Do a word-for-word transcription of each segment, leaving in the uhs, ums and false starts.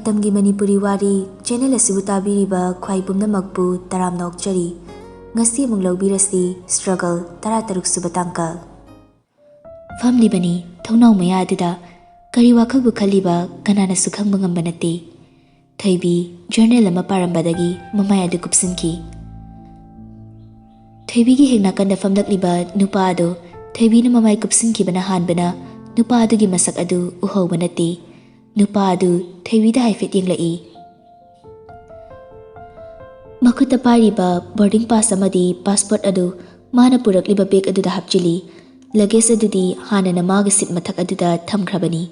ꯇꯝꯒꯤ ꯃꯅꯤꯄꯨꯔꯤ ꯋꯥꯔꯤ ꯆꯦꯅꯦꯜ ꯑꯁꯤꯕꯨ ꯇꯥꯕꯤꯔꯤꯕ ꯈ꯭ꯋꯥꯏ ꯄꯨꯝꯅꯃꯛꯄꯨ ꯇꯔꯥꯝꯅ ꯑꯣꯛꯆꯔꯤ꯫ ꯉꯁꯤ ꯑꯃꯨꯛ ꯂꯧꯕꯤꯔꯁꯤ ꯁ꯭ꯇ꯭ꯔꯒꯜ ꯇꯔꯥꯇꯔꯨꯛ ꯁꯨꯕ ꯇꯥꯡꯀꯛ꯫ ꯐꯝꯂꯤꯕꯅꯤ ꯊꯣꯡꯅꯥꯎ ꯃꯌꯥ ꯑꯗꯨꯗ꯫ ꯀꯔꯤ ꯋꯥꯈꯜꯕꯨ ꯈꯜꯂꯤꯕ ꯀꯅꯥꯅꯁꯨ ꯈꯪꯕ ꯉꯝꯕ ꯅꯠꯇꯦ꯫ ꯊꯣꯏꯕꯤ ꯖꯔꯅꯦꯜ ꯑꯃ ꯄꯥꯔꯝꯕꯗꯒꯤ ꯃꯃꯥꯏ ꯑꯗꯨ ꯀꯨꯞꯁꯤꯟꯈꯤ꯫ ꯊꯣꯏꯕꯤꯒꯤ ꯍꯦꯛ ꯅꯥꯀꯟꯗ ꯐꯝꯂꯛꯂꯤꯕ ꯅꯨꯄꯥ ꯑꯗꯨ ꯊꯣꯏꯕꯤꯅ ꯃꯃꯥꯏ ꯀꯨꯞꯁꯤꯟꯈꯤꯕꯅ ꯍꯥꯟꯕꯅ ꯅꯨꯄꯥ ꯑꯗꯨꯒꯤ ꯃꯁꯛ ꯑꯗꯨ ꯎꯍꯧꯕ ꯅꯠꯇꯦ꯫ ꯅꯨꯄꯥ ꯑꯗꯨ ꯊꯣꯏꯕꯤꯗ ꯍꯥꯏꯐꯦꯠ ꯌꯦꯡꯂꯛꯏ꯫ ꯃꯈꯨꯠꯇ ꯄꯥꯏꯔꯤꯕ ꯕꯣꯔꯗꯤꯡ ꯄꯥꯁ ꯑꯃꯗꯤ ꯄꯥꯁꯄꯣꯔꯠ ꯑꯗꯨ ꯃꯥꯅ ꯄꯨꯔꯛꯂꯤꯕ ꯕꯦꯒ ꯑꯗꯨꯗ ꯍꯥꯞꯆꯤꯜꯂꯤ꯫ ꯂꯒꯦꯖ ꯑꯗꯨꯗꯤ ꯍꯥꯟꯅꯅ ꯃꯥꯒꯤ ꯁꯤꯠ ꯃꯊꯛ ꯑꯗꯨꯗ ꯊꯝꯈ꯭ꯔꯕꯅꯤ꯫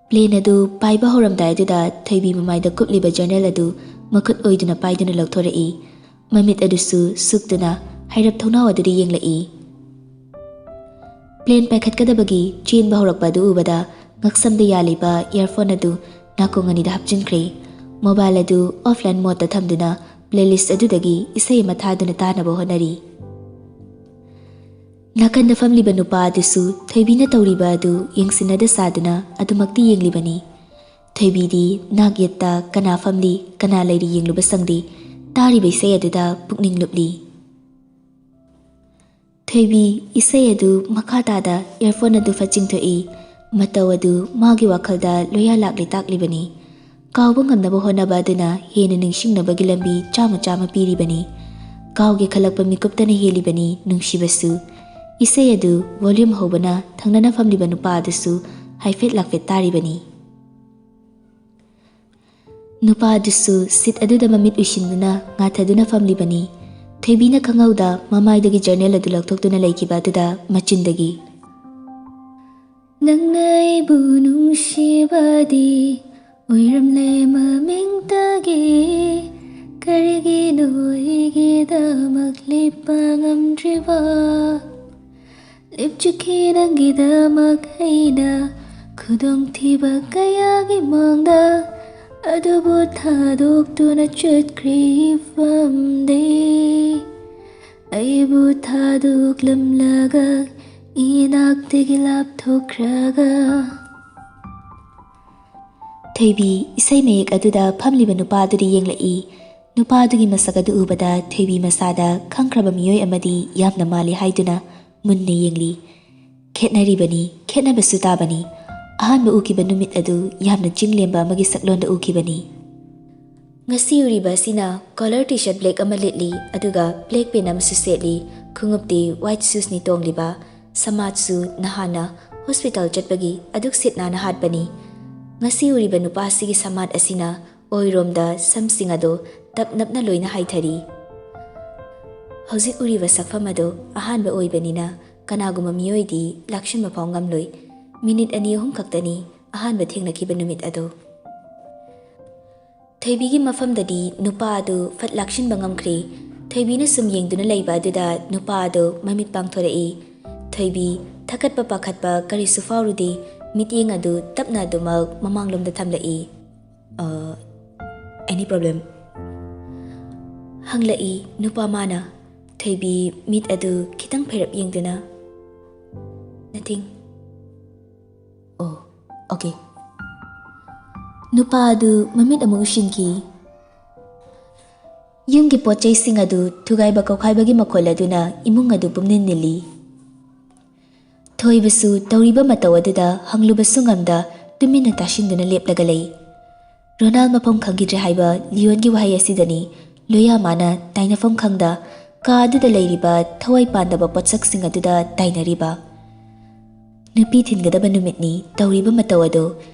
ꯄ꯭ꯂꯦꯟ ꯑꯗꯨ ꯄꯥꯏꯕ ꯍꯧꯔꯝꯗꯥꯏ ꯑꯗꯨꯗ ꯊꯣꯏꯕꯤ ꯃꯃꯥꯏꯗ ꯀꯨꯞꯂꯤꯕ ꯖꯔꯅꯦꯜ ꯑꯗꯨ ꯃꯈꯨꯠ ꯑꯣꯏꯗꯨꯅ ꯄꯥꯏꯗꯨꯅ ꯂꯧꯊꯣꯔꯛꯏ꯫ ꯃꯃꯤꯠ ꯑꯗꯨꯁꯨ ꯁꯨꯛꯇꯨꯅ ꯍꯥꯏꯔꯞ ꯊꯣꯡꯅꯥꯎ ꯑꯗꯨꯗ ꯌꯦꯡꯂꯛꯏ꯫ ꯄ꯭ꯂꯦꯟ ꯄꯥꯏꯈꯠꯀꯗꯕꯒꯤ ꯆꯦꯟꯕ ꯍꯧꯔꯛꯄ ꯑꯗꯨ ꯎꯕꯗ ꯉꯛꯁꯝꯗ ꯌꯥꯜꯂꯤꯕ ꯏꯌꯥꯔꯐꯣꯟ ꯑꯗꯨ ꯅꯥꯀꯣꯡ ꯑꯅꯤꯗ ꯍꯥꯞꯆꯤꯟꯈ꯭ꯔꯦ꯫ ꯃꯣꯕꯥꯏꯜ ꯑꯗꯨ ꯑꯣꯐꯂꯥꯏꯟ ꯃꯣꯗꯇ ꯊꯝꯗꯨꯅ ꯄ꯭ꯂꯦꯂꯤꯁ ꯑꯗꯨꯗꯒꯤ ꯏꯁꯩ ꯑꯃ ꯊꯥꯗꯨꯅ ꯇꯥꯅꯕ ꯍꯣꯠꯅꯔꯤ꯫ ꯅꯥꯀꯟꯗ ꯐꯝꯂꯤꯕ ꯅꯨꯄꯥ ꯑꯗꯨꯁꯨ ꯊꯣꯏꯕꯤꯅ ꯇꯧꯔꯤꯕ ꯑꯗꯨ ꯌꯦꯡꯁꯤꯟꯅꯗ ꯁꯥꯗꯨꯅ ꯑꯗꯨꯃꯛꯇꯤ ꯌꯦꯡꯂꯤꯕꯅꯤ꯫ ꯊꯣꯏꯕꯤꯗꯤ ꯅꯥꯛ ꯌꯦꯠꯇ ꯀꯅꯥ ꯐꯝꯂꯤ, ꯀꯅꯥ ꯂꯩꯔꯤ ꯌꯦꯡꯂꯨꯕ ꯁꯪꯗꯦ꯫ ꯇꯥꯔꯤꯕ ꯏꯁꯩ ꯑꯗꯨꯗ ꯄꯨꯛꯅꯤꯡ ꯂꯨꯞꯂꯤ꯫ ꯊꯣꯏꯕꯤ ꯏꯁꯩ ꯑꯗꯨ ꯃꯈꯥ ꯇꯥꯗ ꯏꯌꯥꯔꯐꯣꯟ ꯑꯗꯨ ꯐꯠ ꯆꯤꯡꯊꯣꯛꯏ꯫ ꯃꯇꯧ ꯑꯗꯨ ꯃꯥꯒꯤ ꯋꯥꯈꯜꯗ ꯂꯣꯌꯥ ꯂꯥꯛꯂꯤ ꯇꯥꯛꯂꯤꯕꯅꯤ꯫ ꯀꯥꯎꯕ ꯉꯝꯅꯕ ꯍꯣꯠꯅꯕ ꯑꯗꯨꯅ ꯍꯦꯟꯅ ꯅꯤꯡꯁꯤꯡꯅꯕꯒꯤ ꯂꯝꯕꯤ ꯆꯥꯝꯃ ꯆꯥꯝꯃ ꯄꯤꯔꯤꯕꯅꯤ꯫ ꯀꯥꯎꯒꯦ ꯈꯜꯂꯛꯄ ꯃꯤꯀꯨꯞꯇꯅ ꯍꯦꯜꯂꯤꯕꯅꯤ ꯅꯨꯡꯁꯤꯕꯁꯨ꯫ ꯏꯁꯩ ꯑꯗꯨ ꯚꯣꯂ꯭ꯌꯨꯝ ꯍꯧꯕꯅ ꯊꯪꯅꯅ ꯐꯝꯂꯤꯕ ꯅꯨꯄꯥ ꯑꯗꯨꯁꯨ ꯍꯥꯏꯐꯦꯠ ꯂꯥꯛꯐꯦꯠ ꯇꯥꯔꯤꯕꯅꯤ꯫ ꯅꯨꯄꯥ ꯑꯗꯨꯁꯨ ꯁꯤꯠ ꯑꯗꯨꯗ ꯃꯃꯤꯠ ꯎꯏꯁꯤꯟꯗꯨꯅ ꯉꯥꯊꯗꯨꯅ ꯐꯝꯂꯤꯕꯅꯤ꯫ ꯊꯣꯏꯕꯤꯅ ꯈꯪꯍꯧꯗ ꯃꯃꯥꯏꯗꯒꯤ ꯖꯔꯅꯦꯜ ꯑꯗꯨ ꯂꯧꯊꯣꯛꯇꯨꯅ ꯂꯩꯈꯤꯕ ꯑꯗꯨꯗ ꯃꯆꯤꯟꯗꯒꯤ, "ꯅꯪꯅ ꯑꯩꯕꯨ ꯅꯨꯡꯁꯤꯕꯗꯤ ꯑꯣꯏꯔꯝꯂꯦ ꯃꯃꯤꯡꯇꯒꯤ꯫ ꯀꯔꯤꯒꯤꯅꯣ ꯑꯩꯒꯤꯗꯃꯛ ꯂꯦꯞꯄ ꯉꯝꯗ꯭ꯔꯤꯕ? ꯂꯦꯞꯆꯈꯤ ꯅꯪꯒꯤꯗꯃꯛ ꯑꯩꯅ ꯈꯨꯗꯣꯡꯊꯤꯕ ꯀꯌꯥꯒꯤ ꯃꯥꯡꯗ, ꯑꯗꯨꯕꯨ ꯊꯥꯗꯣꯛꯇꯨꯅ ꯆꯠꯈ꯭ꯔꯦ ꯏꯐꯝꯗꯩ꯫ ꯑꯩꯕꯨ ꯊꯥꯗꯣꯛꯂꯝꯂꯒ ꯏꯅꯥꯛꯇꯒꯤ ꯂꯥꯞꯊꯣꯛꯈ꯭ꯔꯒ꯫ ꯊꯣꯏꯕꯤ ꯏꯁꯩ ꯃꯌꯦꯛ ꯑꯗꯨꯗ ꯐꯝꯂꯤꯕ ꯅꯨꯄꯥ ꯑꯗꯨꯗ ꯌꯦꯡꯂꯛꯏ꯫ ꯅꯨꯄꯥ ꯑꯗꯨꯒꯤ ꯃꯁꯛ ꯑꯗꯨ ꯎꯕꯗ ꯊꯣꯏꯕꯤ ꯃꯁꯥꯗ ꯈꯪꯈ꯭ꯔꯕ ꯃꯤꯑꯣꯏ ꯑꯃꯗꯤ ꯌꯥꯝꯅ ꯃꯥꯜꯂꯤ ꯍꯥꯏꯗꯨꯅ ꯃꯨꯟꯅ ꯌꯦꯡꯂꯤ꯫ ꯈꯦꯠꯅꯔꯤꯕꯅꯤ, ꯈꯦꯠꯅꯕꯁꯨ ꯇꯥꯕꯅꯤ꯫ ꯑꯍꯥꯟꯕ ꯎꯈꯤꯕ ꯅꯨꯃꯤꯠ ꯑꯗꯨ ꯌꯥꯝꯅ ꯆꯤꯡꯂꯦꯝꯕ ꯑꯃꯒꯤ ꯁꯛꯂꯣꯟꯗ ꯎꯈꯤꯕꯅꯤ꯫ ꯉꯁꯤ ꯎꯔꯤꯕ ꯑꯁꯤꯅ collar T-shirt black ꯑꯃ ꯂꯤꯠꯂꯤ, ꯑꯗꯨꯒ black pant ꯑꯃꯁꯨ ꯁꯦꯠꯂꯤ꯫ ꯈꯣꯡꯎꯞꯇꯤ white shoesꯅꯤ ꯇꯣꯡꯂꯤꯕ꯫ ꯁꯃꯥꯠꯁꯨ ꯅꯍꯥꯟꯅ hospital ꯆꯠꯄꯒꯤ ꯑꯗꯨꯛ ꯁꯤꯠ ꯅꯥꯟꯅ ꯍꯥꯠꯄꯅꯤ꯫ ꯉꯁꯤ ꯎꯔꯤꯕ ꯅꯨꯄꯥ ꯑꯁꯤꯒꯤ ꯁꯃꯥꯠ ꯑꯁꯤꯅ ꯑꯣꯏꯔꯣꯝꯗ ꯁꯝꯁꯤꯡ ꯑꯗꯨ ꯇꯞ ꯅꯞꯅ ꯂꯣꯏꯅ ꯍꯥꯏꯊꯔꯤ꯫ ꯍꯧꯖꯤꯛ ꯎꯔꯤꯕ ꯁꯛꯐꯝ ꯑꯗꯨ ꯑꯍꯥꯟꯕ ꯑꯣꯏꯕꯅꯤꯅ ꯀꯅꯥꯒꯨꯝꯕ ꯃꯤꯑꯣꯏꯗꯤ ꯂꯥꯛꯁꯤꯟꯕ ꯐꯥꯎ ꯉꯝꯂꯣꯏ꯫ ꯃꯤꯅꯤꯠ ꯑꯅꯤ ꯑꯍꯨꯝ ꯈꯛꯇꯅꯤ ꯑꯍꯥꯟꯕ ꯊꯦꯡꯅꯈꯤꯕ ꯅꯨꯃꯤꯠ ꯑꯗꯨ꯫ ꯊꯣꯏꯕꯤꯒꯤ ꯃꯐꯝꯗꯗꯤ ꯅꯨꯄꯥ ꯑꯗꯨ ꯐꯠ ꯂꯥꯛꯁꯤꯟꯕ ꯉꯝꯈ꯭ꯔꯦ꯫ ꯊꯣꯏꯕꯤꯅ ꯁꯨꯝ ꯌꯦꯡꯗꯨꯅ ꯂꯩꯕ ꯑꯗꯨꯗ ꯅꯨꯄꯥ ꯑꯗꯨ ꯃꯃꯤꯠ ꯄꯥꯡꯊꯣꯔꯛꯏ꯫ ꯊꯣꯏꯕꯤ ꯊꯀꯠꯄ ꯄꯥꯈꯠꯄ ꯀꯔꯤꯁꯨ ꯐꯥꯎꯔꯨꯗꯦ꯫ ꯃꯤꯠꯌꯦꯡ ꯑꯗꯨ ꯇꯞꯅ ꯑꯗꯨꯃꯛ ꯃꯃꯥꯡꯂꯣꯝꯗ ꯊꯝꯂꯛꯏ꯫ "ꯑ, any problem?" ꯍꯪꯂꯛꯏ ꯅꯨꯄꯥ ꯃꯥꯅ꯫ ꯊꯣꯏꯕꯤ ꯃꯤꯠ ꯑꯗꯨ ꯈꯤꯇꯪ ꯐꯩꯔꯞ ꯌꯦꯡꯗꯨꯅ, "Nothing." "ꯑꯣ, okay." ꯅꯨꯄꯥ ꯑꯗꯨ ꯃꯃꯤꯠ ꯑꯃꯨꯛ ꯎꯏꯁꯤꯟꯈꯤ꯫ ꯌꯨꯝꯒꯤ ꯄꯣꯠ ꯆꯩꯁꯤꯡ ꯑꯗꯨ ꯊꯨꯒꯥꯏꯕ ꯀꯧꯈꯥꯏꯕꯒꯤ ꯃꯈꯣꯜ ꯑꯗꯨꯅ ꯏꯃꯨꯡ ꯑꯗꯨ ꯄꯨꯝꯅꯤꯟ ꯅꯤꯜꯂꯤ꯫ ꯊꯣꯏꯕꯁꯨ ꯇꯧꯔꯤꯕ ꯃꯇꯧ ꯑꯗꯨꯗ ꯍꯪꯂꯨꯕꯁꯨ ꯉꯝꯗ ꯇꯨꯃꯤꯟꯅ ꯇꯥꯁꯤꯟꯗꯨꯅ ꯂꯦꯞꯂꯒ ꯂꯩ꯫ ꯔꯣꯅꯥꯜ ꯃꯐꯝ ꯈꯪꯈꯤꯗ꯭ꯔꯦ ꯍꯥꯏꯕ ꯂꯤꯌꯣꯟꯒꯤ ꯋꯥꯍꯩ ꯑꯁꯤꯗꯅꯤ ꯂꯣꯌꯥ ꯃꯥꯅ ꯇꯥꯏꯅꯐꯝ ꯈꯪꯗ ꯀꯥ ꯑꯗꯨꯗ ꯂꯩꯔꯤꯕ ꯊꯋꯥꯏ ꯄꯥꯟꯗꯕ ꯄꯣꯠꯁꯛꯁꯤꯡ ꯑꯗꯨꯗ ꯇꯥꯏꯅꯔꯤꯕ꯫ ꯅꯨꯄꯤ ꯊꯤꯟꯒꯗꯕ ꯅꯨꯃꯤꯠꯅꯤ꯫ ꯇꯧꯔꯤꯕ ꯃꯇꯧ ꯑꯗꯨ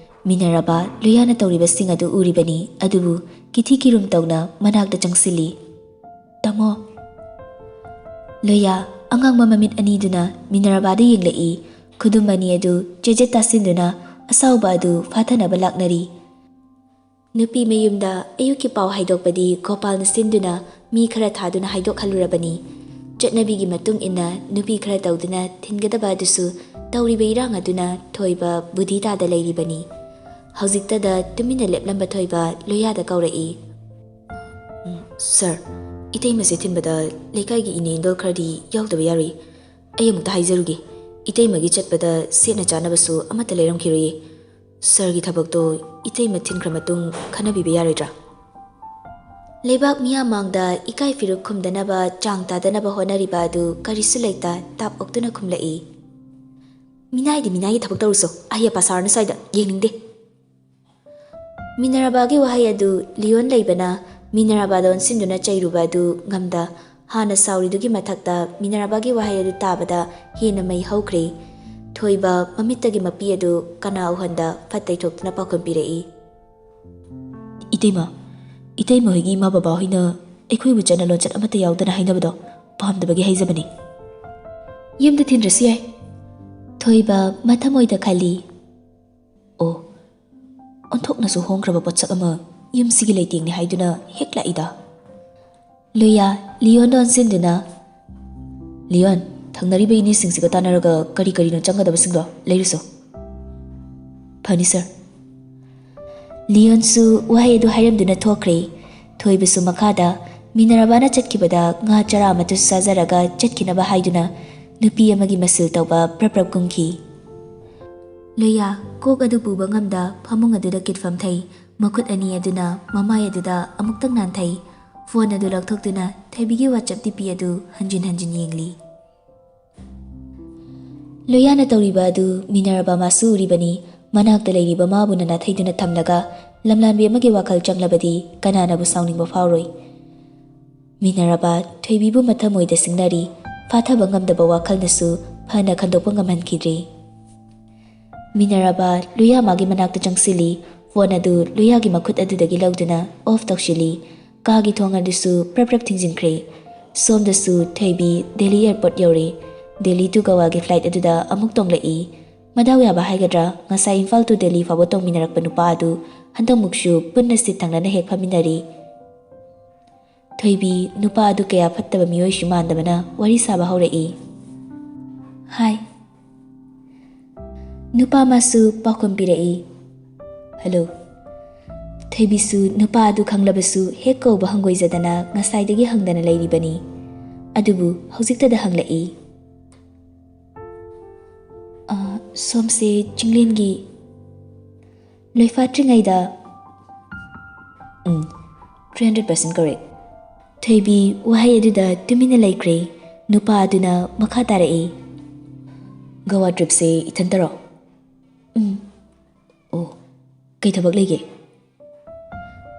ꯃꯤꯅꯔꯕ ꯂꯣꯌꯥꯅ ꯇꯧꯔꯤꯕꯁꯤꯡ ꯑꯗꯨ ꯎꯔꯤꯕꯅꯤ, ꯑꯗꯨꯕꯨ ꯀꯤꯊꯤ ꯀꯤꯔꯨꯝ ꯇꯧꯅ ꯃꯅꯥꯛꯇ ꯆꯪꯁꯤꯜꯂꯤ꯫ "ꯇꯥꯃꯣ!" ꯂꯣꯌꯥ ꯑꯉꯥꯡꯕ ꯃꯃꯤꯠ ꯑꯅꯤꯗꯨꯅ ꯃꯤꯅꯔꯕꯥꯗ ꯌꯦꯡꯂꯛꯏ꯫ ꯈꯨꯗꯨꯝ ꯑꯅꯤ ꯑꯗꯨ ꯆꯦꯖꯦꯠ ꯇꯥꯁꯤꯟꯗꯨꯅ ꯑꯁꯥꯎꯕ ꯑꯗꯨ ꯐꯥꯊꯅꯕ ꯂꯥꯛꯅꯔꯤ꯫ ꯅꯨꯄꯤ ꯃꯌꯨꯝꯗ ꯑꯌꯨꯛꯀꯤ ꯄꯥꯎ ꯍꯥꯏꯗꯣꯛꯄꯗꯤ ꯒꯣꯄꯥꯜꯅ ꯁꯤꯟꯗꯨꯅ ꯃꯤ ꯈꯔ ꯊꯥꯗꯨꯅ ꯍꯥꯏꯗꯣꯛꯍꯜꯂꯨꯔꯕꯅꯤ꯫ ꯆꯠꯅꯕꯤꯒꯤ ꯃꯇꯨꯡ ꯏꯟꯅ ꯅꯨꯄꯤ ꯈꯔ ꯇꯧꯗꯨꯅ ꯊꯤꯟꯒꯗꯕ ꯑꯗꯨꯁꯨ ꯇꯧꯔꯤꯕ ꯏꯔꯥꯡ ꯑꯗꯨꯅ ꯊꯣꯏꯕ ꯕꯨꯙꯤ ꯇꯥꯗ ꯂꯩꯔꯤꯕꯅꯤ꯫ ꯍꯧꯖꯤꯛꯇꯗ ꯇꯨꯃꯤꯟꯅ ꯂꯦꯞꯂꯝꯕ ꯊꯣꯏꯕ ꯂꯣꯌꯥꯗ ꯀꯧꯔꯛꯏ꯫ "ꯎꯝ, ꯁꯥꯔ, ꯏꯇꯩꯃꯁꯦ ꯊꯤꯟꯕꯗ ꯂꯩꯀꯥꯏꯒꯤ ꯏꯅꯦ ꯏꯟꯗꯣꯜ ꯈꯔꯗꯤ ꯌꯥꯎꯗꯕ ꯌꯥꯔꯣꯏ꯫ ꯑꯩ ꯑꯃꯨꯛꯇ ꯍꯥꯏꯖꯔꯨꯒꯦ꯫ ꯏꯇꯩꯃꯒꯤ ꯆꯠꯄꯗ ꯁꯦꯠꯅ ꯆꯥꯅꯕꯁꯨ ꯑꯃꯠꯇ ꯂꯩꯔꯝꯈꯤꯔꯣꯏꯌꯦ꯫ ꯁꯥꯔꯒꯤ ꯊꯕꯛꯇꯣ ꯏꯇꯩꯃ ꯊꯤꯟꯈ꯭ꯔ ꯃꯇꯨꯡ ꯈꯟꯅꯕꯤꯕ ꯌꯥꯔꯣꯏꯗ꯭ꯔꯥ? ꯂꯩꯕꯥꯛ ꯃꯤꯌꯥꯝ ꯃꯥꯡꯗ ꯏꯀꯥꯏ ꯐꯤꯔꯨꯛ ꯈꯨꯝꯗꯅꯕ, ꯆꯥꯡ ꯇꯥꯗꯅꯕ ꯍꯣꯠꯅꯔꯤꯕ ꯑꯗꯨ ꯀꯔꯤꯁꯨ ꯂꯩꯇ ꯇꯥꯞ ꯑꯣꯛꯇꯨꯅ ꯈꯨꯝꯂꯛꯏ꯫ "ꯃꯤꯅꯥꯏꯗꯤ ꯃꯤꯅꯥꯏꯒꯤ ꯊꯕꯛ ꯇꯧꯔꯨꯁꯣ, ꯑꯍꯩ ꯑꯄꯥ ꯁꯥꯔꯅꯨ ꯁ꯭ꯋꯥꯏꯗ, ꯌꯦꯡꯅꯤꯡꯗꯦ"꯫ ꯃꯤꯅꯔꯕꯥꯒꯤ ꯋꯥꯍꯩ ꯑꯗꯨ ꯂꯤꯌꯣꯟ ꯂꯩꯕꯅ ꯃꯤꯅꯔꯕꯥꯗ ꯑꯣꯟꯁꯤꯟꯗꯨꯅ ꯆꯩꯔꯨꯕ ꯑꯗꯨ ꯉꯝꯗ, ꯍꯥꯟꯅ ꯁꯥꯎꯔꯤꯗꯨꯒꯤ ꯃꯊꯛꯇ ꯃꯤꯅꯔꯕꯥꯒꯤ ꯋꯥꯍꯩ ꯑꯗꯨ ꯇꯥꯕꯗ ꯍꯦꯟꯅ ꯃꯩ ꯍꯧꯈ꯭ꯔꯦ꯫ ꯊꯣꯏꯕ ꯃꯃꯤꯠꯇꯒꯤ ꯃꯄꯤ ꯑꯗꯨ ꯀꯅꯥ ꯎꯍꯟꯗ ꯐꯠ ꯇꯩꯊꯣꯛꯇꯨꯅ ꯄꯥꯎꯈꯨꯝ ꯄꯤꯔꯛꯏ꯫ "ꯏꯇꯩꯃ, ꯏꯇꯩꯃ ꯍꯣꯏꯒꯤ ꯏꯃꯥ ꯕꯕꯥ ꯍꯣꯏꯅ ꯑꯩꯈꯣꯏꯕꯨ ꯆꯠꯅ ꯂꯣꯟꯆꯠ ꯑꯃꯠꯇ ꯌꯥꯎꯗꯅ ꯍꯥꯏꯅꯕꯗꯣ ꯄꯥꯝꯗꯕꯒꯤ ꯍꯥꯏꯖꯕꯅꯤ"꯫ "ꯌꯨꯝꯗ ꯊꯤꯟꯗ꯭ꯔꯁꯨ ꯌꯥꯏ"꯫ ꯊꯣꯏꯕ ꯃꯊꯃꯣꯏꯗ ꯈꯜꯂꯤ꯫ "ꯑꯣ, ꯑꯣꯟꯊꯣꯛꯅꯁꯨ ꯍꯣꯡꯈ꯭ꯔꯕ ꯄꯣꯠꯁꯛ ꯑꯃ ꯌꯨꯝꯁꯤꯒꯤ ꯂꯩꯇꯦꯡꯅꯤ ꯍꯥꯏꯗꯨꯅ ꯍꯦꯛ ꯂꯥꯛꯏꯗ"꯫ ꯂꯨꯌꯥ ꯂꯤꯌꯣꯟꯗ ꯑꯣꯟꯁꯤꯟꯗꯨꯅ, "ꯂꯤꯌꯣꯟ, ꯊꯪꯅꯔꯤꯕ ꯏꯅꯦꯁꯤꯡꯁꯤꯒ ꯇꯥꯟꯅꯔꯒ ꯀꯔꯤ ꯀꯔꯤꯅꯣ ꯆꯪꯒꯗꯕꯁꯤꯡꯗꯣ ꯂꯩꯔꯨꯁꯣ"꯫ "ꯐꯅꯤ ꯁꯥꯔ"꯫ ꯂꯤꯌꯣꯟꯁꯨ ꯋꯥꯍꯩ ꯑꯗꯨ ꯍꯥꯏꯔꯝꯗꯨꯅ ꯊꯣꯛꯈ꯭ꯔꯦ꯫ ꯊꯣꯏꯕꯁꯨ ꯃꯈꯥꯗ ꯃꯤꯅꯔꯕꯥꯅ ꯆꯠꯈꯤꯕꯗ ꯉꯥ ꯆꯔꯥ ꯑꯃꯠꯇꯁꯨ ꯆꯥꯖꯔꯒ ꯆꯠꯈꯤꯅꯕ ꯍꯥꯏꯗꯨꯅ ꯅꯨꯄꯤ ꯑꯃꯒꯤ ꯃꯁꯤꯜ ꯇꯧꯕ ꯄ꯭ꯔꯞ ꯄ꯭ꯔꯞ ꯀꯨꯝꯈꯤ꯫ ꯂꯨꯌꯥ ꯀꯣꯛ ꯑꯗꯨ ꯄꯨꯕ ꯉꯝꯗ ꯐꯃꯨꯡ ꯑꯗꯨꯗ ꯀꯤꯠꯐꯝ ꯊꯩ꯫ ꯃꯈꯨꯠ ꯑꯅꯤ ꯑꯗꯨꯅ ꯃꯃꯥꯏ ꯑꯗꯨꯗ ꯑꯃꯨꯛꯇꯪ ꯅꯥꯟꯊꯩ꯫ ꯐꯣꯟ ꯑꯗꯨ ꯂꯧꯊꯣꯛꯇꯨꯅ ꯊꯣꯏꯕꯤꯒꯤ WhatsApp DP ꯑꯗꯨ ꯍꯟꯖꯤꯟ ꯍꯟꯖꯤꯟ ꯌꯦꯡꯂꯤ꯫ ꯂꯨꯌꯥꯅ ꯇꯧꯔꯤꯕ ꯑꯗꯨ ꯃꯤꯅꯔꯕꯥ ꯃꯥꯁꯨ ꯎꯔꯤꯕꯅꯤ꯫ ꯃꯅꯥꯛꯇ ꯂꯩꯔꯤꯕ ꯃꯥꯕꯨꯅ ꯅꯥꯊꯩꯗꯨꯅ ꯊꯝꯂꯒ ꯂꯝꯂꯥꯟꯕꯤ ꯑꯃꯒꯤ ꯋꯥꯈꯜ ꯆꯪꯂꯕꯗꯤ ꯀꯅꯥꯅꯕꯨ ꯁꯥꯎꯅꯤꯡꯕ ꯐꯥꯎꯔꯣꯏ꯫ ꯃꯤꯅꯔꯕꯥ ꯊꯣꯏꯕꯤꯕꯨ ꯃꯊꯃꯣꯏꯗ ꯁꯤꯡꯅꯔꯤ꯫ ꯐꯥꯊꯕ ꯉꯝꯗꯕ ꯋꯥꯈꯜꯅꯁꯨ ꯐꯅ ꯈꯟꯗꯣꯛꯄ ꯉꯝꯍꯟꯈꯤꯗ꯭ꯔꯤ꯫ ꯃꯤꯅꯔꯕꯥ ꯂꯨꯌꯥ ꯃꯥꯒꯤ ꯃꯅꯥꯛꯇ ꯆꯪꯁꯤꯜꯂꯤ꯫ ꯐꯣꯟ ꯑꯗꯨ ꯂꯨꯌꯥꯒꯤ ꯃꯈꯨꯠ ꯑꯗꯨꯗꯒꯤ ꯂꯧꯗꯨꯅ ꯑꯣꯐ ꯇꯧꯁꯤꯜꯂꯤ꯫ ꯀꯥꯒꯤ ꯊꯣꯡ ꯑꯗꯨꯁꯨ ꯄ꯭ꯔꯞ ꯄ꯭ꯔꯞ ꯊꯤꯡꯖꯤꯟꯈ꯭ꯔꯦ꯫ ꯁꯣꯝꯗꯁꯨ ꯊꯣꯏꯕꯤ ꯗꯦꯜꯂꯤ ꯑꯦꯌꯔꯄꯣꯔꯠ ꯌꯧꯔꯦ꯫ ꯗꯦꯜꯂꯤ to ꯒꯋꯥꯒꯤ ꯐ꯭ꯂꯥꯏꯠ ꯑꯗꯨꯗ ꯑꯃꯨꯛ ꯇꯣꯡꯂꯛꯏ꯫ ꯃꯗꯥꯎ ꯌꯥꯕ ꯍꯥꯏꯒꯗ꯭ꯔꯥ, ꯉꯁꯥꯏ ꯏꯝꯐꯥꯜ to ꯗꯦꯜꯂꯤ ꯐꯥꯎꯕ ꯇꯣꯡꯃꯤꯟꯅꯔꯛꯄ ꯅꯨꯄꯥ ꯑꯗꯨ ꯍꯟꯗꯛꯃꯨꯛꯁꯨ ꯄꯨꯟꯅ ꯁꯤꯠ ꯊꯪꯅꯅ ꯍꯦꯛ ꯐꯝꯃꯤꯟꯅꯔꯤ꯫ ꯊꯣꯏꯕꯤ ꯅꯨꯄꯥ ꯑꯗꯨ ꯀꯌꯥ ꯐꯠꯇꯕ ꯃꯤꯑꯣꯏꯁꯨ ꯃꯥꯟꯗꯕꯅ ꯋꯥꯔꯤ ꯁꯥꯕ ꯍꯧꯔꯛꯏ꯫ "ꯍꯥꯏ"꯫ ꯅꯨꯄꯥ ꯑꯃꯁꯨ ꯄꯥꯎꯈꯨꯝ ꯄꯤꯔꯛꯏ꯫ "ꯍꯜꯂꯣ"꯫ ꯊꯣꯏꯕꯤꯁꯨ ꯅꯨꯄꯥ ꯑꯗꯨ ꯈꯪꯂꯕꯁꯨ ꯍꯦꯛ ꯀꯧꯕ ꯍꯪꯒꯣꯏꯖꯗꯅ ꯉꯁꯥꯏꯗꯒꯤ ꯍꯪꯗꯅ ꯂꯩꯔꯤꯕꯅꯤ꯫ ꯑꯗꯨꯕꯨ ꯍꯧꯖꯤꯛꯇꯗ ꯍꯪꯂꯛꯏ꯫ "ꯑ, ꯁꯣꯝꯁꯦ ꯆꯤꯡꯂꯦꯟꯒꯤ"꯫ ꯂꯣꯏꯐꯥꯠꯇ꯭ꯔꯤꯉꯩꯗ꯫ ꯎꯝ, three hundred percent correct꯫ ꯊꯣꯏꯕꯤ ꯋꯥꯍꯩ ꯑꯗꯨꯗ ꯇꯨꯃꯤꯟꯅ ꯂꯩꯈ꯭ꯔꯦ꯫ ꯅꯨꯄꯥ ꯑꯗꯨꯅ ꯃꯈꯥ ꯇꯥꯔꯛꯏ, "ꯒꯣꯋꯥ ꯇ꯭ꯔꯤꯞꯁꯦ ꯏꯊꯟꯇꯔꯣ?" "ꯎꯝ꯫ ꯑꯣ, ꯀꯩ ꯊꯕꯛ ꯂꯩꯒꯦ?"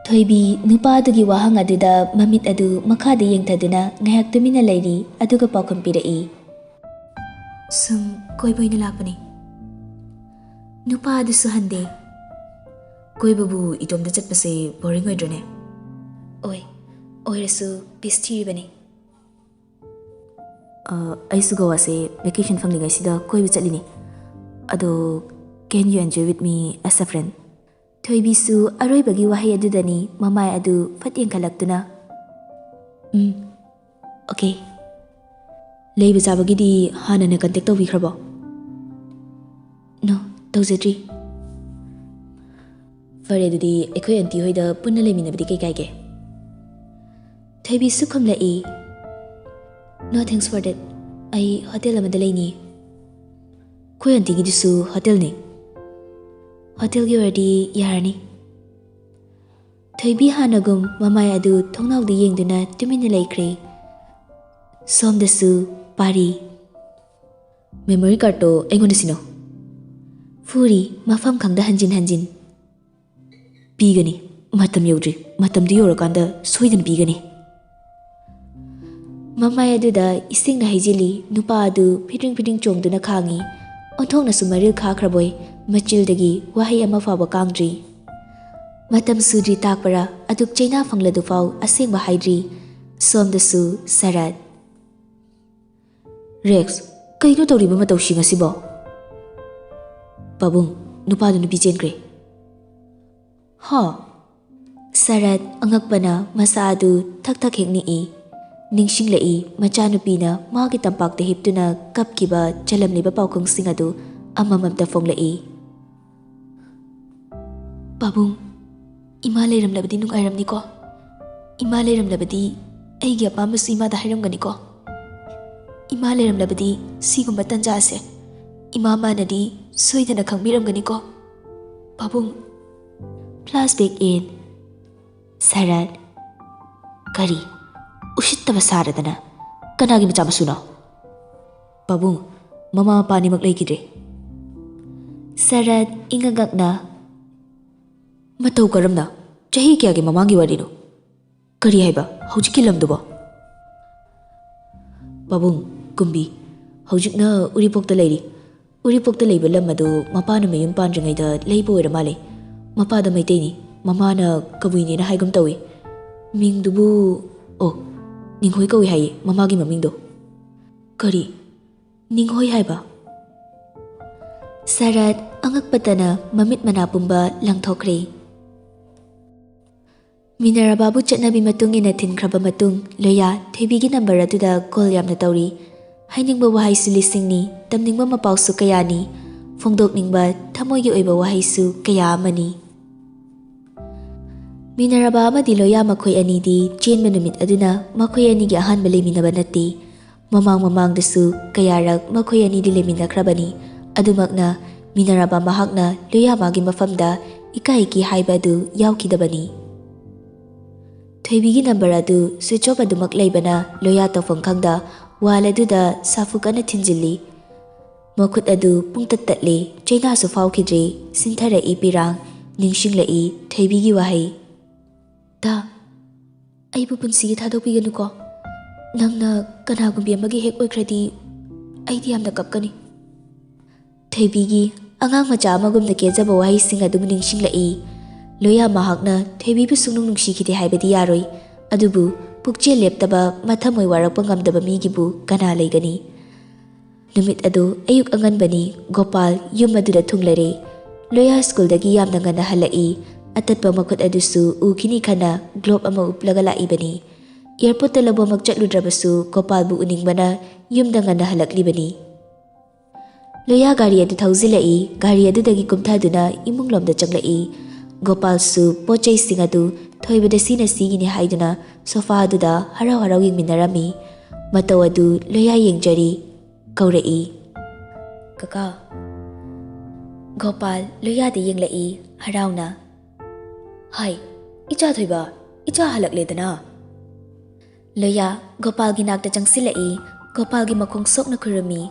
ꯊꯣꯏꯕꯤ ꯅꯨꯄꯥ ꯑꯗꯨꯒꯤ ꯋꯥꯍꯪ ꯑꯗꯨꯗ ꯃꯃꯤꯠ ꯑꯗꯨ ꯃꯈꯥꯗ ꯌꯦꯡꯊꯗꯨꯅ ꯉꯥꯏꯍꯥꯛ ꯇꯨꯃꯤꯟꯅ ꯂꯩꯔꯤ, ꯑꯗꯨꯒ ꯄꯥꯎꯈꯨꯝ ꯄꯤꯔꯛꯏ, "ꯁꯨꯝ ꯀꯣꯏꯕ ꯑꯣꯏꯅ ꯂꯥꯛꯄꯅꯤ꯫" ꯅꯨꯄꯥ ꯑꯗꯨꯁꯨ ꯍꯟꯗꯦ꯫ "ꯀꯣꯏꯕꯕꯨ ꯏꯇꯣꯝꯇ ꯆꯠꯄꯁꯦ ꯕꯣꯔꯤꯡ ꯑꯣꯏꯗ꯭ꯔꯣꯅꯦ?" "ꯑꯣꯏ, ꯑꯣꯏꯔꯁꯨ ꯄꯤꯁ ꯊꯤꯔꯤꯕꯅꯤ꯫" "ꯑ, ꯑꯩꯁꯨ ꯒꯣꯋꯥꯁꯦ ꯚꯦꯀꯦꯁꯟ ꯐꯪꯂꯤꯉꯩꯁꯤꯗ ꯀꯣꯏꯕ ꯆꯠꯂꯤꯅꯤ꯫ ꯑꯗꯣ, can you enjoy with me as a friend?" ꯊꯣꯏꯕꯤꯁꯨ ꯑꯔꯣꯏꯕꯒꯤ ꯋꯥꯍꯩ ꯑꯗꯨꯗꯅꯤ ꯃꯃꯥꯏ ꯑꯗꯨ ꯐꯠ ꯌꯦꯡꯈꯠꯂꯛꯇꯨꯅ, "ꯎꯝ, ꯑꯣꯀꯦ꯫" "ꯂꯩꯕ ꯆꯥꯕꯒꯤꯗꯤ ꯍꯥꯟꯅꯅ ꯀꯟꯇꯦꯛ ꯇꯧꯕꯤꯈ꯭ꯔꯕꯣ?" "ꯅꯣ, ꯇꯧꯖꯗ꯭ꯔꯤ꯫" "ꯐꯔꯦ, ꯑꯗꯨꯗꯤ ꯑꯩꯈꯣꯏ ꯑꯟꯇꯤ ꯍꯣꯏꯗ ꯄꯨꯟꯅ ꯂꯩꯃꯤꯟꯅꯕꯗꯤ ꯀꯩ ꯀꯥꯏꯒꯦ?" ꯊꯣꯏꯕꯤꯁꯨ ꯈꯨꯝꯂꯛꯏ, "No thanks for that꯫ ꯑꯩ ꯍꯣꯇꯦꯜ ꯑꯃꯗ ꯂꯩꯅꯤ꯫" "ꯑꯩꯈꯣꯏ ꯑꯟꯇꯤꯒꯤꯗꯨꯁꯨ ꯍꯣꯇꯦꯜꯅꯤ꯫" "ꯍꯣꯇꯦꯜꯒꯤ ꯑꯣꯏꯔꯗꯤ ꯌꯥꯔꯅꯤ꯫" ꯊꯣꯏꯕꯤ ꯍꯥꯟꯅꯒꯨꯝ ꯃꯃꯥꯏ ꯑꯗꯨ ꯊꯣꯡꯅꯥꯎꯗ ꯌꯦꯡꯗꯨꯅ ꯇꯨꯃꯤꯟꯅ ꯂꯩꯈ꯭ꯔꯦ꯫ ꯁꯣꯝꯗꯁꯨ ꯄꯥꯔꯤ꯫ "ꯃꯦꯃꯣꯔꯤ ꯀꯥꯔꯠꯇꯣ ꯑꯩꯉꯣꯟꯗ ꯁꯤꯟꯅꯧ꯫" ꯐꯨꯔꯤ, ꯃꯐꯝ ꯈꯪꯗ ꯍꯟꯖꯤꯟ ꯍꯟꯖꯤꯟ꯫ "ꯄꯤꯒꯅꯤ꯫ ꯃꯇꯝ ꯌꯧꯗ꯭ꯔꯤ꯫ ꯃꯇꯝꯗꯨ ꯌꯧꯔꯀꯥꯟꯗ ꯁꯣꯏꯗꯅ ꯄꯤꯒꯅꯤ꯫" ꯃꯃꯥꯏ ꯑꯗꯨꯗ ꯏꯁꯤꯡꯅ ꯍꯩꯖꯤꯜꯂꯤ꯫ ꯅꯨꯄꯥ ꯑꯗꯨ ꯐꯤꯗ꯭ꯔꯤꯡ ꯐꯤꯗ꯭ꯔꯤꯡ ꯆꯣꯡꯗꯨꯅ ꯈꯥꯡꯉꯤ꯫ ꯑꯣꯟꯊꯣꯛꯅꯁꯨ ꯃꯔꯤꯜ ꯈꯥꯈ꯭ꯔꯕꯣꯏ, ꯃꯆꯤꯜꯗꯒꯤ ꯋꯥꯍꯩ ꯑꯃ ꯐꯥꯎꯕ ꯀꯥꯡꯗ꯭ꯔꯤ꯫ ꯃꯇꯝ ꯁꯨꯗ꯭ꯔꯤ ꯇꯥꯛꯄꯔꯥ, ꯑꯗꯨꯛ ꯆꯩꯅꯥ ꯐꯪꯂꯗꯨꯐꯥꯎ ꯑꯁꯦꯡꯕ ꯍꯥꯏꯗ꯭ꯔꯤ꯫ ꯁꯣꯝꯗꯁꯨ ꯁꯔꯠ꯫ "ꯔꯦꯛꯁ, ꯀꯩꯅꯣ ꯇꯧꯔꯤꯕ ꯃꯇꯧꯁꯤꯡ ꯑꯁꯤꯕꯣ?" "ꯄꯥꯕꯨꯡ, ꯅꯨꯄꯥꯗꯨ ꯅꯨꯄꯤ ꯆꯦꯟꯈ꯭ꯔꯦ꯫" "ꯍꯥ?" ꯁꯔꯠ ꯑꯉꯛꯄꯅ ꯃꯁꯥ ꯑꯗꯨ ꯊꯛ ꯊꯛ ꯍꯦꯛ ꯅꯤꯛꯏ꯫ ꯅꯤꯡꯁꯤꯡꯂꯛꯏ, ꯃꯆꯥꯅꯨꯄꯤꯅ ꯃꯥꯒꯤ ꯇꯝꯄꯥꯛꯇ ꯍꯤꯞꯇꯨꯅ ꯀꯞꯈꯤꯕ ꯆꯜꯂꯝꯂꯤꯕ ꯄꯥꯎꯈꯨꯝꯁꯤꯡ ꯑꯗꯨ ꯑꯃꯃꯝꯇ ꯐꯣꯡꯂꯛꯏ꯫ "ꯄꯥꯕꯨꯡ, ꯏꯃꯥ ꯂꯩꯔꯝꯂꯕꯗꯤ ꯅꯨꯡꯉꯥꯏꯔꯝꯅꯤꯀꯣ? ꯏꯃꯥ ꯂꯩꯔꯝꯂꯕꯗꯤ ꯑꯩꯒꯤ ꯑꯄꯥꯝꯕꯁꯨ ꯏꯃꯥꯗ ꯍꯥꯏꯔꯝꯒꯅꯤꯀꯣ? ꯏꯃꯥ ꯂꯩꯔꯝꯂꯕꯗꯤ ꯁꯤꯒꯨꯝꯕ ꯇꯟꯖꯥ ꯑꯁꯦ ꯏꯃꯥ ꯃꯥꯅꯗꯤ ꯁꯣꯏꯗꯅ ꯈꯪꯕꯤꯔꯝꯒꯅꯤꯀꯣ?" ꯄꯥꯕꯨꯡ, flashback in. ꯁꯔꯠ, ꯀꯔꯤ? ꯎꯁꯤꯠꯇꯕ ꯁꯥꯔꯗꯅ꯫ ꯀꯅꯥꯒꯤ ꯃꯆꯥ ꯃꯁꯨꯅꯣ? ꯄꯥꯕꯨꯡ, ꯃꯃꯥ ꯃꯄꯥ ꯑꯅꯤꯃꯛ ꯂꯩꯈꯤꯗ꯭ꯔꯦ꯫ ꯁꯔꯠ, ꯏꯉꯛ ꯉꯛꯅ, ꯃꯇꯧ ꯀꯔꯝꯅ? ꯆꯍꯤ ꯀꯌꯥꯒꯤ ꯃꯃꯥꯡꯒꯤ ꯋꯥꯔꯤꯅꯣ? ꯀꯔꯤ ꯍꯥꯏꯕ? ꯍꯧꯖꯤꯛꯀꯤ ꯂꯝꯗꯨꯕꯣ? ꯄꯥꯕꯨꯡ, ꯀꯨꯝꯕꯤ, ꯍꯧꯖꯤꯛꯅ ꯎꯔꯤꯄꯣꯛꯇ ꯂꯩꯔꯤ꯫ ꯎꯔꯤꯄꯣꯛꯇ ꯂꯩꯕ ꯂꯝ ꯑꯗꯨ ꯃꯄꯥꯅ ꯃꯌꯨꯝ ꯄꯥꯟꯗ꯭ꯔꯤꯉꯩꯗ ꯂꯩꯕ ꯑꯣꯏꯔ ꯃꯥꯜꯂꯦ꯫ ꯃꯄꯥꯗ ꯃꯩꯇꯩꯅꯤ, ꯃꯃꯥꯅ ꯀꯕꯨꯏꯅꯦꯅ ꯍꯥꯏꯒꯨꯝ ꯇꯧꯏ꯫ ꯃꯤꯡꯗꯨꯕꯨ, ꯑꯣ, ꯅꯤꯡꯍꯣꯏ ꯀꯧꯏ ꯍꯥꯏꯌꯦ ꯃꯃꯥꯒꯤ ꯃꯃꯤꯡꯗꯣ꯫ ꯀꯔꯤ? ꯅꯤꯡꯍꯣꯏ ꯍꯥꯏꯕ? ꯁꯔꯠ ꯑꯉꯛꯄꯇꯅ ꯃꯃꯤꯠ ꯃꯅꯥ ꯄꯨꯝꯕ ꯂꯪꯊꯣꯛꯈ꯭ꯔꯦ꯫ ꯃꯤꯅꯔꯕꯥꯕꯨ ꯆꯠꯅꯕꯤ ꯃꯇꯨꯡ ꯏꯟꯅ ꯊꯤꯟꯈ꯭ꯔꯕ ꯃꯇꯨꯡ, ꯂꯣꯌꯥ ꯊꯣꯏꯕꯤꯒꯤ ꯅꯝꯕꯔ ꯑꯗꯨꯗ ꯀꯣꯜ ꯌꯥꯝꯅ ꯇꯧꯔꯤ꯫ ꯍꯥꯏꯅꯤꯡꯕ ꯋꯥꯍꯩꯁꯨ ꯂꯤꯁꯤꯡꯅꯤ, ꯇꯝꯅꯤꯡꯕ ꯃꯄꯥꯎꯁꯨ ꯀꯌꯥꯅꯤ, ꯐꯣꯡꯗꯣꯛꯅꯤꯡꯕ ꯊꯃꯣꯏꯒꯤ ꯑꯣꯏꯕ ꯋꯥꯍꯩꯁꯨ ꯀꯌꯥ ꯑꯃꯅꯤ꯫ ꯃꯤꯅꯔꯕꯥ ꯑꯃꯗꯤ ꯂꯣꯌꯥ ꯃꯈꯣꯏ ꯑꯅꯤꯗꯤ ꯆꯦꯟꯕ ꯅꯨꯃꯤꯠ ꯑꯗꯨꯅ ꯃꯈꯣꯏ ꯑꯅꯤꯒꯤ ꯑꯍꯥꯟꯕ ꯂꯩꯃꯤꯟꯅꯕ ꯅꯠꯇꯦ꯫ ꯃꯃꯥꯡ ꯃꯃꯥꯡꯗꯁꯨ ꯀꯌꯥꯔꯛ ꯃꯈꯣꯏ ꯑꯅꯤꯗꯤ ꯂꯩꯃꯤꯟꯅꯈ꯭ꯔꯕꯅꯤ꯫ ꯑꯗꯨꯃꯛꯅ ꯃꯤꯅꯔꯕꯥ ꯃꯍꯥꯛꯅ ꯂꯣꯌꯥ ꯃꯥꯒꯤ ꯃꯐꯝꯗ ꯏꯀꯥꯏ ꯏꯀꯤ ꯍꯥꯏꯕ ꯑꯗꯨ ꯌꯥꯎꯈꯤꯗꯕꯅꯤ꯫ ꯊꯣꯏꯕꯤꯒꯤ ꯅꯝꯕꯔ ꯑꯗꯨ switch off ꯑꯗꯨꯃꯛ ꯂꯩꯕꯅ ꯂꯣꯌꯥ ꯇꯧꯐꯝ ꯈꯪꯗ ꯋꯥꯜ ꯑꯗꯨꯗ ꯁꯥꯐꯨ ꯀꯟꯅ ꯊꯤꯟꯖꯤꯜꯂꯤ꯫ ꯃꯈꯨꯠ ꯑꯗꯨ ꯄꯨꯡꯇꯠ ꯇꯠꯂꯦ, ꯆꯩꯅꯥꯁꯨ ꯐꯥꯎꯈꯤꯗ꯭ꯔꯦ꯫ ꯁꯤꯟꯊꯔꯛꯏ ꯄꯤꯔꯥꯡ, ꯅꯤꯡꯁꯤꯡꯂꯛꯏ ꯊꯣꯏꯕꯤꯒꯤ ꯋꯥꯍꯩ꯫ ꯗꯥ, ꯑꯩꯕꯨ ꯄꯨꯟꯁꯤꯒꯤ ꯊꯥꯗꯣꯛꯄꯤꯒꯅꯨꯀꯣ꯫ ꯅꯪꯅ ꯀꯅꯥꯒꯨꯝꯕꯤ ꯑꯃꯒꯤ ꯍꯦꯛ ꯑꯣꯏꯈ꯭ꯔꯗꯤ ꯑꯩꯗꯤ ꯌꯥꯝꯅ ꯀꯞꯀꯅꯤ꯫ ꯊꯣꯏꯕꯤꯒꯤ ꯑꯉꯥꯡ ꯃꯆꯥ ꯑꯃꯒꯨꯝꯅ ꯀꯦꯖꯕ ꯋꯥꯍꯩꯁꯤꯡ ꯑꯗꯨꯕꯨ ꯅꯤꯡꯁꯤꯡꯂꯛꯏ꯫ ꯂꯣꯌꯥ ꯃꯍꯥꯛꯅ ꯊꯣꯏꯕꯤꯕꯨ ꯁꯨꯡꯅꯨꯡ ꯅꯨꯡꯁꯤꯈꯤꯗꯦ ꯍꯥꯏꯕꯗꯤ ꯌꯥꯔꯣꯏ, ꯑꯗꯨꯕꯨ ꯄꯨꯛꯆꯦꯜ ꯂꯦꯞꯇꯕ, ꯃꯊꯃꯣꯏ ꯋꯥꯔꯛꯄ ꯉꯝꯗꯕ ꯃꯤꯒꯤꯕꯨ ꯀꯅꯥ ꯂꯩꯒꯅꯤ? ꯅꯨꯃꯤꯠ ꯑꯗꯨ ꯑꯌꯨꯛ ꯑꯉꯟꯕꯅꯤ꯫ ꯒꯣꯄꯥꯜ ꯌꯨꯝ ꯑꯗꯨꯗ ꯊꯨꯡꯂꯔꯦ꯫ ꯂꯣꯌꯥ ꯁ꯭ꯀꯨꯜꯗꯒꯤ ꯌꯥꯝꯅ ꯉꯟꯅ ꯍꯜꯂꯛꯏ꯫ ꯑꯇꯠꯄ ꯃꯈꯨꯠ ꯑꯗꯨꯁꯨ ꯎꯈꯤꯅꯤ ꯈꯟꯅ glove ꯑꯃ ꯎꯞꯂꯒ ꯂꯥꯛꯏꯕꯅꯤ꯫ ꯑꯦꯌꯔꯄꯣꯔꯠꯇ ꯂꯧꯕꯃꯛ ꯆꯠꯂꯨꯗ꯭ꯔꯕꯁꯨ ꯒꯣꯄꯥꯜꯕꯨ ꯎꯅꯤꯡꯕꯅ ꯌꯨꯝꯗ ꯉꯟꯅ ꯍꯜꯂꯛꯂꯤꯕꯅꯤ꯫ ꯂꯣꯌꯥ ꯒꯥꯔꯤ ꯑꯗꯨ ꯊꯧꯖꯤꯜꯂꯛꯏ꯫ ꯒꯥꯔꯤ ꯑꯗꯨꯗꯒꯤ ꯀꯨꯝꯊꯗꯨꯅ ꯏꯃꯨꯡꯂꯣꯝꯗ ꯆꯪꯂꯛꯏ꯫ ꯒꯣꯄꯥꯜꯁꯨ ꯄꯣꯠ ꯆꯩꯁꯤꯡ ꯑꯗꯨ ꯊꯣꯏꯕꯗ ꯁꯤꯅ ꯁꯤꯒꯤꯅꯤ ꯍꯥꯏꯗꯨꯅ ꯁꯣꯐꯥ ꯑꯗꯨꯗ ꯍꯔꯥꯎ ꯍꯔꯥꯎ ꯌꯦꯡꯃꯤꯟꯅꯔꯝꯃꯤ꯫ ꯃꯇꯧ ꯑꯗꯨ ꯂꯣꯌꯥ ꯌꯦꯡꯖꯔꯤ꯫ ꯀꯧꯔꯛꯏ, "ꯀꯀꯥ!" ꯒꯣꯄꯥꯜ ꯂꯣꯌꯥꯗ ꯌꯦꯡꯂꯛꯏ ꯍꯔꯥꯎꯅ꯫ "ꯍꯥꯏ, ꯏꯆꯥ ꯊꯣꯏꯕ, ꯏꯆꯥ ꯍꯜꯂꯛꯂꯦꯗꯅ!" ꯂꯣꯌꯥ ꯒꯣꯄꯥꯜꯒꯤ ꯅꯥꯛꯇ ꯆꯪꯁꯤꯜꯂꯛꯏ꯫ ꯒꯣꯄꯥꯜꯒꯤ ꯃꯈꯣꯡ ꯁꯣꯛꯅ ꯈꯨꯔꯨꯝꯃꯤ꯫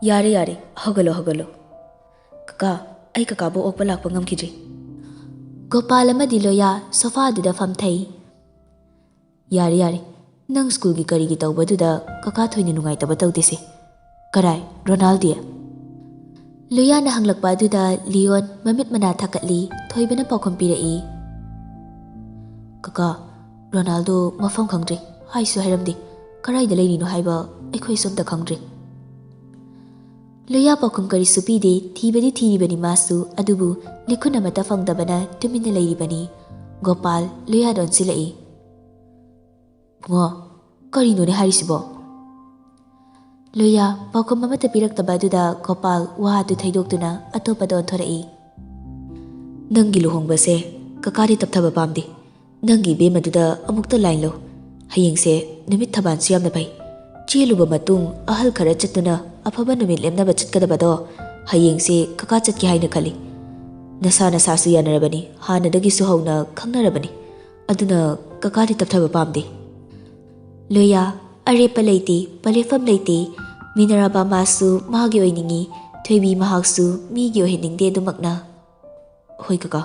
"ꯌꯥꯔꯦ, ꯌꯥꯔꯦ, ꯍꯧꯒꯠꯂꯣ, ꯍꯧꯒꯠꯂꯣ꯫ ꯀꯀꯥ, ꯑꯩ ꯀꯀꯥꯕꯨ ꯑꯣꯛꯄ ꯂꯥꯛꯄ ꯉꯝꯈꯤꯗ꯭ꯔꯤ꯫" ꯒꯣꯄꯥꯜ ꯑꯃꯗꯤ ꯂꯣꯌꯥ ꯁꯣꯐꯥꯗꯨꯗ ꯐꯝꯊꯩ꯫ "ꯌꯥꯔꯦ, ꯌꯥꯔꯦ, ꯅꯪ ꯁ꯭ꯀꯨꯜꯒꯤ ꯀꯔꯤꯒꯤ ꯇꯧꯕꯗꯨꯗ ꯀꯀꯥ ꯊꯣꯏꯅ ꯅꯨꯡꯉꯥꯏꯇꯕ ꯇꯧꯗꯦꯁꯦ꯫ ꯀꯔꯥꯏ, ꯔꯣꯅꯥꯜꯗꯤ?" ꯂꯣꯌꯥꯅ ꯍꯪꯂꯛꯄ ꯑꯗꯨꯗ ꯂꯤꯌꯣꯟ ꯃꯃꯤꯠ ꯃꯅꯥ ꯊꯛꯀꯠꯂꯤ꯫ ꯊꯣꯏꯕꯅ ꯄꯥꯎꯈꯨꯝ ꯄꯤꯔꯛꯏ꯫ "ꯀꯀꯥ, ꯔꯣꯅꯥꯜꯗꯣ ꯃꯐꯝ ꯈꯪꯗ꯭ꯔꯦ, ꯍꯥꯏꯁꯨ ꯍꯥꯏꯔꯝꯗꯦ꯫ ꯀꯔꯥꯏꯗ ꯂꯩꯔꯤꯅꯣ ꯍꯥꯏꯕ ꯑꯩꯈꯣꯏꯁꯨ ꯑꯝꯇ ꯈꯪꯗ꯭ꯔꯦ꯫" ꯂꯣꯌꯥ ꯄꯥꯎꯈꯨꯝ ꯀꯔꯤꯁꯨ ꯄꯤꯗꯦ꯫ ꯊꯤꯕꯗꯤ ꯊꯤꯔꯤꯕꯅꯤ ꯃꯥꯁꯨ, ꯑꯗꯨꯕꯨ ꯂꯤꯈꯨꯟ ꯑꯃꯠꯇ ꯐꯪꯗꯕꯅ ꯇꯨꯃꯤꯟꯅ ꯂꯩꯔꯤꯕꯅꯤ꯫ ꯒꯣꯄꯥꯜ ꯂꯣꯌꯥꯗ ꯑꯣꯟꯁꯤꯜꯂꯛꯏ꯫ "ꯕꯨꯡꯉꯣ, ꯀꯔꯤꯅꯣꯅꯦ ꯍꯥꯏꯔꯤꯁꯤꯕꯣ?" ꯂꯣꯌꯥ ꯄꯥꯎꯈꯨꯝ ꯑꯃꯠꯇ ꯄꯤꯔꯛꯇꯕ ꯑꯗꯨꯗ ꯒꯣꯄꯥꯜ ꯋꯥ ꯑꯗꯨ ꯊꯩꯗꯣꯛꯇꯨꯅ ꯑꯇꯣꯞꯄꯗ ꯑꯣꯟꯊꯣꯔꯛꯏ꯫ "ꯅꯪꯒꯤ ꯂꯨꯍꯣꯡꯕꯁꯦ ꯀꯀꯥꯗꯤ ꯇꯞꯊꯕ ꯄꯥꯝꯗꯦ꯫ ꯅꯪꯒꯤ ꯏꯕꯦꯝꯃꯗꯨꯗ ꯑꯃꯨꯛꯇ ꯂꯥꯏꯟ ꯂꯧ꯫ ꯍꯌꯦꯡꯁꯦ ꯅꯨꯃꯤꯠ ꯊꯕꯥꯟꯁꯨ ꯌꯥꯝꯅ ꯐꯩ꯫ ꯆꯦꯜꯂꯨꯕ ꯃꯇꯨꯡ ꯑꯍꯜ ꯈꯔ ꯆꯠꯇꯨꯅ ꯑꯐꯕ ꯅꯨꯃꯤꯠ ꯂꯦꯞꯅꯕ ꯆꯠꯀꯗꯕꯗꯣ ꯍꯌꯦꯡꯁꯦ ꯀꯀꯥ ꯆꯠꯀꯦ ꯍꯥꯏꯅ ꯈꯜꯂꯤ꯫ ꯅꯁꯥ ꯅꯁꯥꯁꯨ ꯌꯥꯅꯔꯕꯅꯤ, ꯍꯥꯟꯅꯗꯒꯤꯁꯨ ꯍꯧꯅ ꯈꯪꯅꯔꯕꯅꯤ꯫ ꯑꯗꯨꯅ ꯀꯀꯥꯗꯤ ꯇꯞꯊꯕ ꯄꯥꯝꯗꯦ꯫" ꯂꯣꯌꯥ, ꯑꯔꯦꯞꯄ ꯂꯩꯇꯦ, ꯄꯂꯦꯐꯝ ꯂꯩꯇꯦ꯫ ꯃꯤꯅꯔꯥꯕꯥ ꯃꯥꯁꯨ ꯃꯥꯒꯤ ꯑꯣꯏꯅꯤꯡꯏ, ꯊꯣꯏꯕꯤ ꯃꯍꯥꯛꯁꯨ ꯃꯤꯒꯤ ꯑꯣꯏꯍꯟꯅꯤꯡꯗꯦ ꯑꯗꯨꯃꯛꯅ꯫ "ꯍꯣꯏ ꯀꯀꯥ,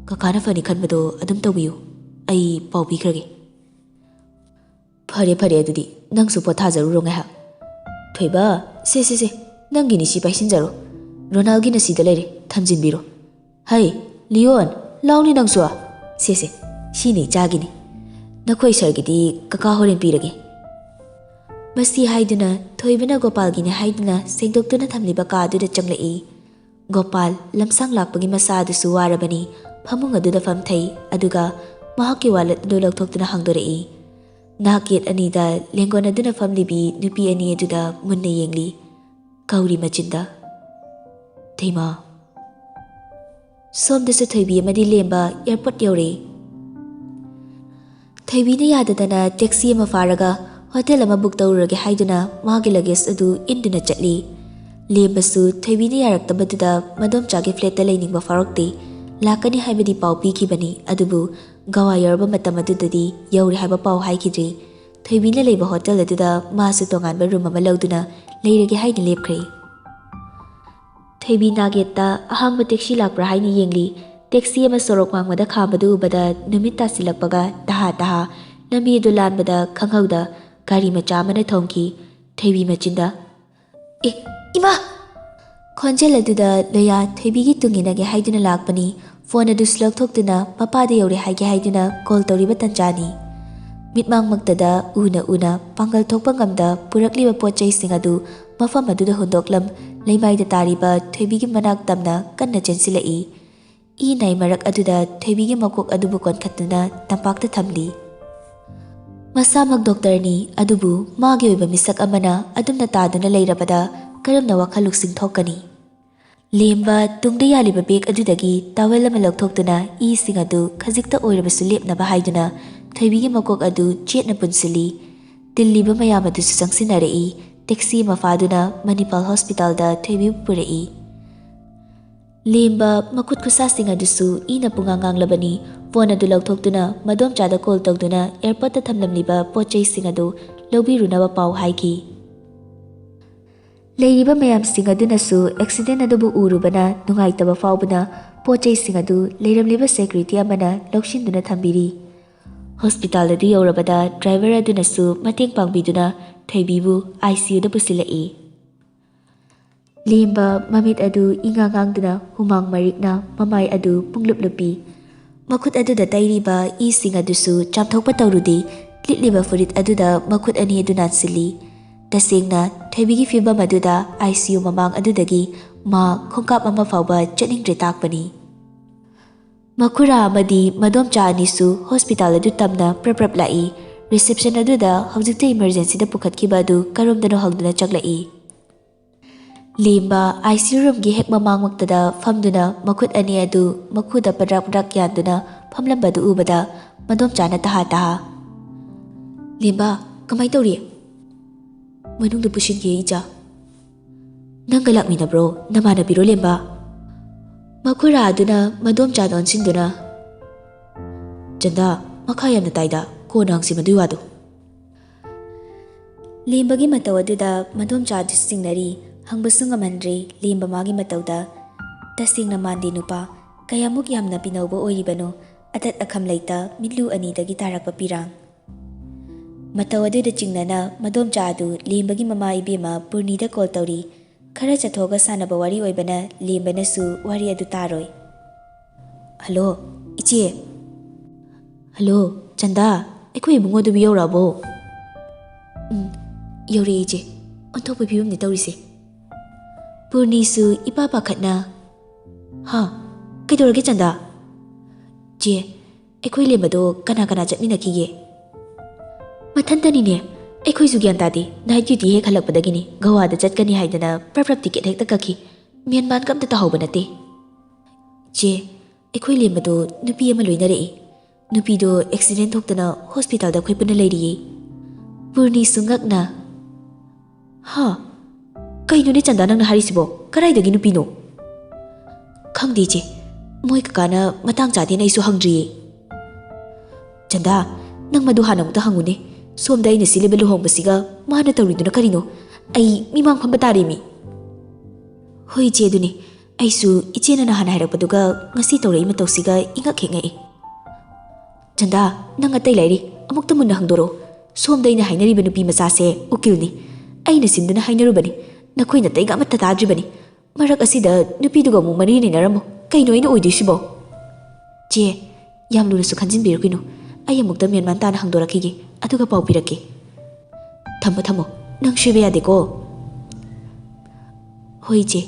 ꯀꯀꯥꯅ ꯐꯅꯤ ꯈꯟꯕꯗꯣ ꯑꯗꯨꯝ ꯇꯧꯕꯤꯌꯨ꯫ ꯑꯩ ꯄꯥꯎ ꯄꯤꯈ꯭ꯔꯒꯦ꯫" "ꯐꯔꯦ, ꯐꯔꯦ, ꯑꯗꯨꯗꯤ ꯅꯪꯁꯨ ꯄꯣꯊꯥꯖꯔꯨꯔꯣ ꯉꯥꯏꯍꯥꯛ꯫ ꯊꯣꯏꯕ, ꯁꯦ, ꯁꯦ, ꯁꯦ, ꯅꯪꯒꯤꯅꯤ ꯁꯤ ꯄꯥꯏꯁꯤꯟꯖꯔꯣ꯫ ꯔꯣꯅꯥꯜꯒꯤꯅ ꯁꯤꯗ ꯂꯩꯔꯦ, ꯊꯝꯖꯤꯟꯕꯤꯔꯣ꯫ ꯍꯩ, ꯂꯤꯌꯣꯟ, ꯂꯥꯎꯅꯤ ꯅꯪꯁꯨ꯫ ꯁꯦ, ꯁꯦ, ꯁꯤꯅꯤ ꯏꯆꯥꯒꯤꯅꯤ꯫ ꯅꯈꯣꯏ ꯁꯥꯔꯒꯤꯗꯤ ꯀꯀꯥ ꯍꯣꯔꯦꯟ ꯄꯤꯔꯒꯦ꯫" ꯃꯁꯤ ꯍꯥꯏꯗꯨꯅ ꯊꯣꯏꯕꯅ ꯒꯣꯄꯥꯜꯒꯤꯅꯤ ꯍꯥꯏꯗꯨꯅ ꯁꯦꯡꯗꯣꯛꯇꯨꯅ ꯊꯝꯂꯤꯕ ꯀꯥ ꯑꯗꯨꯗ ꯆꯪꯂꯛꯏ꯫ ꯒꯣꯄꯥꯜ ꯂꯝꯁꯥꯡ ꯂꯥꯛꯄꯒꯤ ꯃꯁꯥ ꯑꯗꯨꯁꯨ ꯋꯥꯔꯕꯅꯤ꯫ ꯐꯃꯨꯡ ꯑꯗꯨꯗ ꯐꯝꯊꯩ, ꯑꯗꯨꯒ ꯃꯍꯥꯛꯀꯤ ꯋꯥꯂꯦꯠ ꯑꯗꯨ ꯂꯧꯊꯣꯛꯇꯨꯅ ꯍꯥꯡꯗꯣꯔꯛꯏ꯫ ꯅꯥꯛ ꯌꯦꯠ ꯑꯅꯤꯗ ꯂꯦꯡꯒꯣꯟ ꯑꯗꯨꯅ ꯐꯝꯂꯤꯕꯤ ꯅꯨꯄꯤ ꯑꯅꯤ ꯑꯗꯨꯗ ꯃꯨꯟꯅ ꯌꯦꯡꯂꯤ꯫ ꯀꯧꯔꯤ ꯃꯆꯤꯟꯗ꯫ "ꯙꯩꯃꯥ!" ꯁꯣꯝꯗꯁꯨ ꯊꯣꯏꯕꯤ ꯑꯃꯗꯤ ꯂꯦꯝꯕ ꯑꯦꯌꯔꯄꯣꯔꯠ ꯌꯧꯔꯦ꯫ ꯊꯣꯏꯕꯤꯅ ꯌꯥꯗꯗꯅ ꯇꯦꯛꯁꯤ ꯑꯃ ꯐꯥꯔꯒ ꯍꯣꯇꯦꯜ ꯑꯃ ꯕꯨꯛ ꯇꯧꯔꯨꯔꯒꯦ ꯍꯥꯏꯗꯨꯅ ꯃꯥꯒꯤ ꯂꯒꯦꯖ ꯑꯗꯨ ꯏꯟꯗꯨꯅ ꯆꯠꯂꯤ꯫ ꯂꯦꯝꯕꯁꯨ ꯊꯣꯏꯕꯤꯅ ꯌꯥꯔꯛꯇꯕꯗꯨꯗ ꯃꯗꯣꯝꯆꯥꯒꯤ flatꯇ ꯂꯩꯅꯤꯡꯕ ꯐꯥꯎꯔꯛꯇꯦ꯫ ꯂꯥꯛꯀꯅꯤ ꯍꯥꯏꯕꯗꯤ ꯄꯥꯎ ꯄꯤꯈꯤꯕꯅꯤ, ꯑꯗꯨꯕꯨ ꯒꯋꯥ ꯌꯧꯔꯕ ꯃꯇꯝ ꯑꯗꯨꯗꯗꯤ ꯌꯧꯔꯦ ꯍꯥꯏꯕ ꯄꯥꯎ ꯍꯥꯏꯈꯤꯗ꯭ꯔꯤ꯫ ꯊꯣꯏꯕꯤꯅ ꯂꯩꯕ hotel ꯑꯗꯨꯗ ꯃꯥꯁꯨ ꯇꯣꯉꯥꯟꯕ room ꯑꯃ ꯂꯧꯗꯨꯅ ꯂꯩꯔꯒꯦ ꯍꯥꯏꯅ ꯂꯦꯞꯈ꯭ꯔꯦ꯫ ꯊꯣꯏꯕꯤ ꯅꯥꯒꯦꯠꯇ ꯑꯍꯥꯡꯕ taxi ꯂꯥꯛꯄ꯭ꯔꯥ ꯍꯥꯏꯅ ꯌꯦꯡꯂꯤ꯫ Taxi ꯑꯃ ꯁꯣꯔꯣꯛ ꯋꯥꯡꯃꯗ ꯈꯥꯝꯕꯗꯨ ꯎꯕꯗ ꯅꯨꯃꯤꯠ ꯇꯥꯁꯤꯜꯂꯛꯄꯒ ꯇꯍꯥ ꯇꯍꯥ ꯂꯝꯕꯤ ꯑꯗꯨ ꯂꯥꯟꯕꯗ ꯈꯪꯍꯧꯗ ꯒꯥꯔꯤ ꯃꯆꯥ ꯑꯃꯅ ꯊꯣꯝꯈꯤ꯫ ꯊꯣꯏꯕꯤ ꯃꯆꯤꯟꯗ, "ꯑꯦ, ꯏꯃꯥ!" ꯈꯣꯟꯖꯦꯜ ꯑꯗꯨꯗ ꯂꯣꯌꯥ ꯊꯣꯏꯕꯤꯒꯤ ꯇꯨꯡ ꯏꯟꯅꯒꯦ ꯍꯥꯏꯗꯨꯅ ꯂꯥꯛꯄꯅꯤ꯫ Phone ꯑꯗꯨꯁꯨ ꯂꯧꯊꯣꯛꯇꯨꯅ ꯃꯄꯥꯗ ꯌꯧꯔꯦ ꯍꯥꯏꯒꯦ ꯍꯥꯏꯗꯨꯅ call ꯇꯧꯔꯤꯕ ꯇꯟꯖꯥꯅꯤ꯫ ꯃꯤꯠꯃꯥꯡꯃꯛꯇꯗ ꯎꯅ ꯎꯅ ꯄꯥꯡꯒꯜ ꯊꯣꯛꯄ ꯉꯝꯗ ꯄꯨꯔꯛꯂꯤꯕ ꯄꯣꯠ ꯆꯩꯁꯤꯡ ꯑꯗꯨ ꯃꯐꯝ ꯑꯗꯨꯗ ꯍꯨꯟꯗꯣꯛꯂꯝ ꯂꯩꯃꯥꯏꯗ ꯇꯥꯔꯤꯕ ꯊꯣꯏꯕꯤꯒꯤ ꯃꯅꯥꯛ ꯇꯝꯅ ꯀꯟꯅ ꯆꯦꯟꯁꯤꯜꯂꯛꯏ꯫ ꯏ ꯅꯥꯏ ꯃꯔꯛ ꯑꯗꯨꯗ ꯊꯣꯏꯕꯤꯒꯤ ꯃꯀꯣꯛ ꯑꯗꯨꯕꯨ ꯀꯣꯟꯈꯠꯇꯨꯅ ꯇꯝꯄꯥꯛꯇ ꯊꯝꯂꯤ꯫ ꯃꯁꯥꯃꯛ doctorꯅꯤ, ꯑꯗꯨꯕꯨ ꯃꯥꯒꯤ ꯑꯣꯏꯕ ꯃꯤꯁꯛ ꯑꯃꯅ ꯑꯗꯨꯝꯅ ꯇꯥꯗꯨꯅ ꯂꯩꯔꯕꯗ ꯀꯔꯝꯅ ꯋꯥꯈꯜ ꯂꯧꯁꯤꯡ ꯊꯣꯛꯀꯅꯤ? ꯂꯦꯝꯕ ꯇꯨꯡꯗ ꯌꯥꯜꯂꯤꯕ bag ꯑꯗꯨꯗꯒꯤ towel ꯑꯃ ꯂꯧꯊꯣꯛꯇꯨꯅ ꯏꯁꯤꯡ ꯑꯗꯨ ꯈꯖꯤꯛꯇ ꯑꯣꯏꯔꯕꯁꯨ ꯂꯦꯞꯅꯕ ꯍꯥꯏꯗꯨꯅ ꯊꯣꯏꯕꯤꯒꯤ ꯃꯀꯣꯛ ꯑꯗꯨ ꯆꯦꯠꯅ ꯄꯨꯟꯁꯤꯜꯂꯤ꯫ ꯇꯤꯜꯂꯤꯕ ꯃꯌꯥꯝ ꯑꯗꯨꯁꯨ ꯆꯪꯁꯤꯟꯅꯔꯛꯏ꯫ Taxi ꯑꯃ ꯐꯥꯗꯨꯅ ꯃꯅꯤꯄꯥꯜ hospitalꯗ ꯊꯣꯏꯕꯤꯕꯨ ꯄꯨꯔꯛꯏ꯫ ꯂꯦꯝꯕ ꯃꯈꯨꯠ ꯈꯨꯠꯁꯥꯁꯤꯡ ꯑꯗꯨꯁꯨ ꯏꯅ ꯄꯨꯡꯉꯥꯡ ꯉꯥꯡꯂꯕꯅꯤ꯫ Phone ꯑꯗꯨ ꯂꯧꯊꯣꯛꯇꯨꯅ ꯃꯗꯣꯝꯆꯥꯗ call ꯇꯧꯗꯨꯅ airportꯇ ꯊꯝꯂꯝꯂꯤꯕ ꯄꯣꯠ ꯆꯩꯁꯤꯡ ꯑꯗꯨ ꯂꯧꯕꯤꯔꯨꯅꯕ ꯄꯥꯎ ꯍꯥꯏꯈꯤ꯫ ꯂꯩꯔꯤꯕ ꯃꯌꯥꯝꯁꯤꯡ ꯑꯗꯨꯅꯁꯨ accident ꯑꯗꯨꯕꯨ ꯎꯔꯨꯕꯅ ꯅꯨꯡꯉꯥꯏꯇꯕ ꯐꯥꯎꯕꯅ ꯄꯣꯠ ꯆꯩꯁꯤꯡ ꯑꯗꯨ ꯂꯩꯔꯝꯂꯤꯕ security ꯑꯃꯅ ꯂꯧꯁꯤꯟꯗꯨꯅ ꯊꯝꯕꯤꯔꯤ꯫ Hospital ꯑꯗꯨ ꯌꯧꯔꯕꯗ driver ꯑꯗꯨꯅꯁꯨ ꯃꯇꯦꯡ ꯄꯥꯡꯕꯤꯗꯨꯅ ꯊꯣꯏꯕꯤꯕꯨ ICUꯗ ꯄꯨꯁꯤꯜꯂꯛꯏ꯫ ꯂꯦꯝꯕ ꯃꯃꯤꯠ ꯑꯗꯨ ꯏꯉꯥꯡ ꯉꯥꯡꯗꯨꯅ ꯍꯨꯃꯥꯡ ꯃꯔꯤꯛꯅ ꯃꯃꯥꯏ ꯑꯗꯨ ꯄꯨꯡꯂꯨꯞ ꯂꯨꯞꯄꯤ꯫ ꯃꯈꯨꯠ ꯑꯗꯨꯗ ꯇꯩꯔꯤꯕ ꯏꯁꯤꯡ ꯑꯗꯨꯁꯨ ꯆꯥꯝꯊꯣꯛꯄ ꯇꯧꯔꯨꯗꯦ꯫ ꯂꯤꯠꯂꯤꯕ ꯐꯨꯔꯤꯠ ꯑꯗꯨꯗ ꯃꯈꯨꯠ ꯑꯅꯤ ꯑꯗꯨ ꯅꯥꯟꯁꯤꯜꯂꯤ꯫ ꯇꯁꯦꯡꯅ ꯊꯣꯏꯕꯤꯒꯤ ꯐꯤꯕꯝ ꯑꯗꯨꯗ ICU ꯃꯃꯥꯡ ꯑꯗꯨꯗꯒꯤ ꯃꯥ ꯈꯣꯡꯀꯥꯞ ꯑꯃ ꯐꯥꯎꯕ ꯆꯠꯅꯤꯡꯗ꯭ꯔꯦ ꯇꯥꯛꯄꯅꯤ꯫ ꯃꯈꯨꯔꯥ ꯑꯃꯗꯤ ꯃꯗꯣꯝꯆꯥ ꯑꯅꯤꯁꯨ hospital ꯑꯗꯨ ꯇꯝꯅ ꯄ꯭ꯔꯞ ꯄ꯭ꯔꯞ ꯂꯥꯛꯏ꯫ Reception ꯑꯗꯨꯗ ꯍꯧꯖꯤꯛꯇ emergencyꯗ ꯄꯨꯈꯠꯈꯤꯕ ꯑꯗꯨ ꯀꯔꯣꯝꯗꯅꯣ ꯍꯪꯗꯨꯅ ꯆꯪꯂꯛꯏ꯫ ꯂꯦꯝꯕ ICU roomꯒꯤ ꯍꯦꯛ ꯃꯃꯥꯡꯃꯛꯇꯗ ꯐꯝꯗꯨꯅ ꯃꯈꯨꯠ ꯑꯅꯤ ꯑꯗꯨ ꯃꯈꯨꯗ ꯄꯗ꯭ꯔꯛ ꯄꯗ꯭ꯔꯛ ꯌꯥꯟꯗꯨꯅ ꯐꯝꯂꯝꯕꯗꯨ ꯎꯕꯗ ꯃꯗꯣꯝꯆꯥꯅ ꯇꯍꯥ ꯇꯍꯥ, "ꯂꯦꯝꯕ, ꯀꯃꯥꯏ ꯇꯧꯔꯤ?" "ꯃꯅꯨꯡꯗ ꯄꯨꯁꯤꯟꯒꯦ, ꯏꯆꯥ꯫" "ꯅꯪꯒ ꯂꯥꯛꯃꯤꯟꯅꯕ꯭ꯔꯣ ꯅꯃꯥꯟꯅꯕꯤꯔꯣ, ꯂꯦꯝꯕ?" ꯃꯈꯨꯔꯥ ꯑꯗꯨꯅ ꯃꯗꯣꯝꯆꯥꯗ ꯑꯣꯟꯁꯤꯟꯗꯨꯅ, "ꯆꯟꯗꯥ, ꯃꯈꯥ ꯌꯥꯝꯅ ꯇꯥꯏꯗ, ꯀꯣꯟꯅ ꯍꯪꯁꯤ ꯃꯗꯨꯏ ꯋꯥꯗꯣ"꯫ ꯂꯦꯝꯕꯒꯤ ꯃꯇꯧ ꯑꯗꯨꯗ ꯃꯗꯣꯝꯆꯥ ꯑꯗꯨꯁꯨ ꯆꯤꯡꯅꯔꯤ꯫ ꯍꯪꯕꯁꯨ ꯉꯝꯍꯟꯗ꯭ꯔꯦ ꯂꯦꯝꯕ ꯃꯥꯒꯤ ꯃꯇꯧꯗ꯫ ꯇꯁꯦꯡꯅ ꯃꯥꯟꯗꯦ ꯅꯨꯄꯥ, ꯀꯌꯥꯃꯨꯛ ꯌꯥꯝꯅ ꯄꯤꯅꯧꯕ ꯑꯣꯏꯔꯤꯕꯅꯣ, ꯑꯇꯠ ꯑꯈꯝ ꯂꯩꯇ ꯃꯤꯠꯂꯨ ꯑꯅꯤꯗꯒꯤ ꯇꯥꯔꯛꯄ ꯄꯤꯔꯥꯡ꯫ ꯃꯇꯧ ꯑꯗꯨꯗ ꯆꯤꯡꯅꯅ ꯃꯗꯣꯝꯆꯥ ꯑꯗꯨ ꯂꯦꯝꯕꯒꯤ ꯃꯃꯥ ꯏꯕꯦꯝꯃ ꯄꯨꯔꯅꯤꯗ ꯀꯣꯜ ꯇꯧꯔꯤ꯫ ꯈꯔ ꯆꯠꯊꯣꯛꯑꯒ ꯁꯥꯟꯅꯕ ꯋꯥꯔꯤ ꯑꯣꯏꯕꯅ ꯂꯦꯝꯕꯅꯁꯨ ꯋꯥꯔꯤ ꯑꯗꯨ ꯇꯥꯔꯣꯏ꯫ "ꯍꯜꯂꯣ, ꯏꯆꯦ"꯫ "ꯍꯜꯂꯣ, ꯆꯟꯗꯥ, ꯑꯩꯈꯣꯏ ꯏꯕꯨꯡꯉꯣꯗꯨꯕꯨ ꯌꯧꯔꯛꯑꯕꯣ?" "ꯎꯝ, ꯌꯧꯔꯛꯑꯦ ꯏꯆꯦ꯫ ꯑꯣꯟꯊꯣꯛꯄ ꯐꯤꯕꯝꯅꯤ ꯇꯧꯔꯤꯁꯦ"꯫ ꯄꯨꯔꯅꯤꯁꯨ ꯏꯄꯥ ꯄꯥꯈꯠꯅ, "ꯍꯥ? ꯀꯩꯗꯧꯔꯒꯦ ꯆꯟꯗꯥ?" "ꯆꯦ, ꯑꯩꯈꯣꯏ ꯂꯦꯝꯕꯗꯣ ꯀꯅꯥ ꯀꯅꯥ ꯆꯠꯃꯤꯟꯅꯈꯤꯒꯦ?" "ꯃꯊꯟꯇꯅꯤꯅꯦ꯫ ꯑꯩꯈꯣꯏꯁꯨ ꯒ꯭ꯌꯥꯟ ꯇꯥꯗꯦ꯫ ꯅꯥꯏꯠ ꯗ꯭ꯌꯨꯇꯤ ꯍꯦꯛ ꯍꯜꯂꯛꯄꯗꯒꯤꯅꯤ ꯒꯋꯥꯗ ꯆꯠꯀꯅꯤ ꯍꯥꯏꯗꯅ ꯄ꯭ꯔꯞ ꯄ꯭ꯔꯞ ꯇꯤꯀꯦꯠ ꯍꯦꯛꯇ ꯀꯛꯈꯤ꯫ ꯃꯦꯟ ꯃꯥꯟꯒ ꯑꯝꯇ ꯇꯥꯍꯧꯕ ꯅꯠꯇꯦ"꯫ "ꯆꯦ, ꯑꯩꯈꯣꯏ ꯂꯦꯝꯕꯗꯣ ꯅꯨꯄꯤ ꯑꯃ ꯂꯣꯏꯅꯔꯛꯏ꯫ ꯅꯨꯄꯤꯗꯣ ꯑꯦꯛꯁꯤꯗꯦꯟ ꯊꯣꯛꯇꯅ ꯍꯣꯁꯄꯤꯇꯥꯜꯗ ꯑꯩꯈꯣꯏ ꯄꯨꯟꯅ ꯂꯩꯔꯤꯌꯦ"꯫ ꯄꯨꯔꯅꯤꯁꯨ ꯉꯛꯅ, "ꯍꯥ? ꯀꯩꯅꯣꯅꯦ ꯆꯟꯗꯥ ꯅꯪꯅ ꯍꯥꯏꯔꯤꯁꯤꯕꯣ? ꯀꯗꯥꯏꯗꯒꯤ ꯅꯨꯄꯤꯅꯣ?" "ꯈꯪꯗꯦ ꯏꯆꯦ, ꯃꯣꯏ ꯀꯀꯥꯅ ꯃꯇꯥꯡ ꯆꯥꯗꯦꯅ ꯑꯩꯁꯨ ꯍꯪꯗ꯭ꯔꯤꯌꯦ"꯫ "ꯆꯟꯗꯥ, ꯅꯪ ꯃꯗꯨ ꯍꯥꯟꯅ ꯑꯃꯨꯛꯇ ꯍꯪꯉꯨꯅꯦ꯫ ꯁꯣꯝꯗ ꯑꯩꯅ ꯁꯤꯜꯂꯤꯕ ꯂꯨꯍꯣꯡꯕꯁꯤꯒ ꯃꯥꯅ ꯇꯧꯔꯤꯗꯨꯅ ꯀꯔꯤꯅꯣ? ꯑꯩ ꯃꯤꯃꯥꯡ ꯐꯝꯕ ꯇꯥꯔꯦꯃꯤ"꯫ "ꯍꯣꯏ ꯏꯆꯦ, ꯑꯗꯨꯅꯤ꯫ ꯑꯩꯁꯨ ꯏꯆꯦꯅ ꯅꯍꯥꯟ ꯍꯥꯏꯔꯛꯄꯗꯨꯒ ꯉꯁꯤ ꯇꯧꯔꯛꯏ ꯃꯇꯧꯁꯤꯒ ꯏꯉꯛ ꯍꯦꯛ ꯉꯛꯏ"꯫ "ꯆꯟꯗꯥ, ꯅꯪ ꯑꯇꯩ ꯂꯩꯔꯤ, ꯑꯃꯨꯛꯇ ꯃꯨꯟꯅ ꯍꯪꯗꯣꯔꯛꯎ꯫ ꯁꯣꯝꯗ ꯑꯩꯅ ꯍꯥꯏꯅꯔꯤꯕ ꯅꯨꯄꯤ ꯃꯆꯥꯁꯦ ꯎꯀꯤꯜꯅꯤ꯫ ꯑꯩꯅ ꯁꯤꯟꯗꯨꯅ ꯍꯥꯏꯅꯔꯨꯕꯅꯤ꯫ ꯅꯈꯣꯏ ꯅꯥꯇꯩꯒ ꯑꯃꯠꯇ ꯇꯥꯗ꯭ꯔꯤꯕꯅꯤ꯫ ꯃꯔꯛ ꯑꯁꯤꯗ ꯅꯨꯄꯤꯗꯨꯒ ꯑꯃꯨꯛ ꯃꯔꯤ ꯂꯩꯅꯔꯝꯃꯨ꯫ ꯀꯩꯅꯣ ꯑꯩꯅ ꯑꯣꯏꯗꯣꯏꯁꯤꯕꯣ?" "ꯆꯦ, ꯌꯥꯝ ꯂꯨꯅꯁꯨ ꯈꯟꯖꯤꯟꯕꯤꯔꯨꯈꯤꯅꯨ꯫ ꯑꯩ ꯑꯃꯨꯛꯇ ꯃꯦꯟꯃꯥꯟ ꯇꯥꯅ ꯍꯪꯗꯣꯔꯛꯈꯤꯒꯦ, ꯑꯗꯨꯒ ꯄꯥꯎ ꯄꯤꯔꯛꯀꯦ꯫ ꯊꯝꯃꯣ, ꯊꯝꯃꯣ꯫ ꯅꯪ ꯁꯣꯏꯕ ꯌꯥꯗꯦꯀꯣ"꯫ "ꯍꯣꯏ, ꯏꯆꯦ"꯫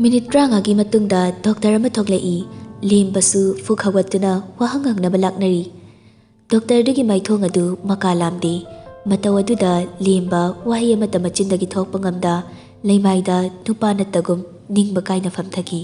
ꯃꯤꯅꯤꯠ ꯇꯔꯥꯃꯉꯥꯒꯤ ꯃꯇꯨꯡꯗ ꯗꯣꯛꯇꯔ ꯑꯃ ꯊꯣꯛꯂꯛꯏ꯫ ꯂꯦꯝꯕꯁꯨ ꯐꯨꯛ ꯍꯧꯒꯠꯇꯨꯅ ꯋꯥꯍꯪ ꯍꯪꯅꯕ ꯂꯥꯛꯅꯔꯤ꯫ ꯗꯣꯛꯇꯔꯗꯨꯒꯤ ꯃꯥꯏꯊꯣꯡ ꯑꯗꯨ ꯃꯀꯥ ꯂꯥꯝꯗꯦ꯫ ꯃꯇꯧ ꯑꯗꯨꯗ ꯂꯦꯝꯕ ꯋꯥꯍꯩ ꯑꯃꯠꯇ ꯃꯆꯤꯟꯗꯒꯤ ꯊꯣꯛꯄ ꯉꯝꯗ, ꯂꯩꯃꯥꯏꯗ ꯅꯨꯄꯥ ꯅꯠꯇꯒꯨꯝ ꯅꯤꯡꯕ ꯀꯥꯏꯅ ꯐꯝꯊꯈꯤ꯫